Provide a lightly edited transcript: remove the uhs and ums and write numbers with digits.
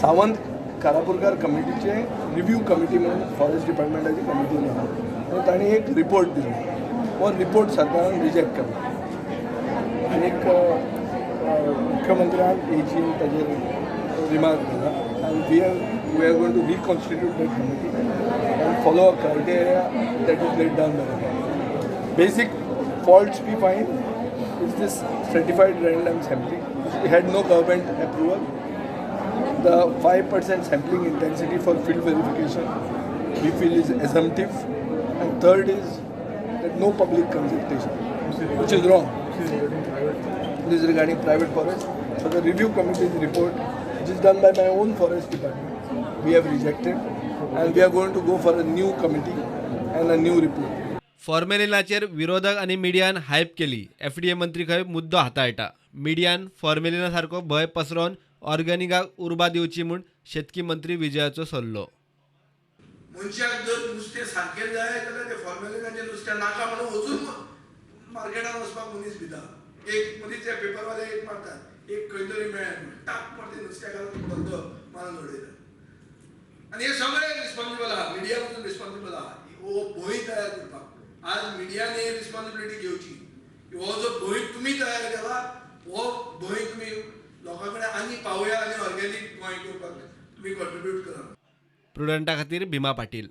सावंत कारापूरकार कमिटीचे review committee म्हणून forest डिपार्टमेंटाची committee आहा आनी तांणी एक रिपोर्ट दिलो. हो रिपोर्ट सरकारान रिजेक्ट केलो आनीक मुख्यमंत्र्यान एजीन ताजेर रिमार्क दिला आनी we are going to reconstitute that committee and follow a criteria that is laid down by the. Basic faults we find is this stratified random sampling. It had no government approval. The 5% sampling intensity for field verification we feel is assumptive. And third is that no public consultation, which is wrong. This is regarding private forest. So the review committee's report, which is done by my own forest department, we have rejected, and we are going to go for a new committee and a new report. फॉर्मेलिनाचेर विरोधक आनी मिडियान hype केली. FDA मंत्री खंय मुद्दो हाताळटा. मिडियान फॉर्मेलिना सारको भंय पसरोवन ऑर्गॅनिकाक उर्बा दिवची म्हूण शेतकी मंत्री विजयाचो सल्लो. मनशाक जर नुस्तें सारकें जाय जाल्यार ते फॉर्मेलिनाचें नुस्तें नाका म्हणून वचून मार्केटान वचपाक मनीस भिता. एक मदीं ते पेपरवाले एक मारतात, एक खंय तरी मेळ्ळें, टाक मारते नुस्त्या घालून धंदो मारून उडयता. आनी हे सगळे रिस्पॉन्सिबल आहा, मिडिया पसून रिस्पॉन्सिबल आहा हो भंय तयार करपाक. आज मिडियान ही रिस्पॉन्सिबिलिटी घेवची की हो जो भंय तुमी तयार केला हो भंय तुमी लोकां कडेन आनी पावया आनी ऑर्गेनीक गोंय करपाक तुमी कॉन्ट्रिब्यूट करा. प्रुडंटा खातीर भीमा पाटील.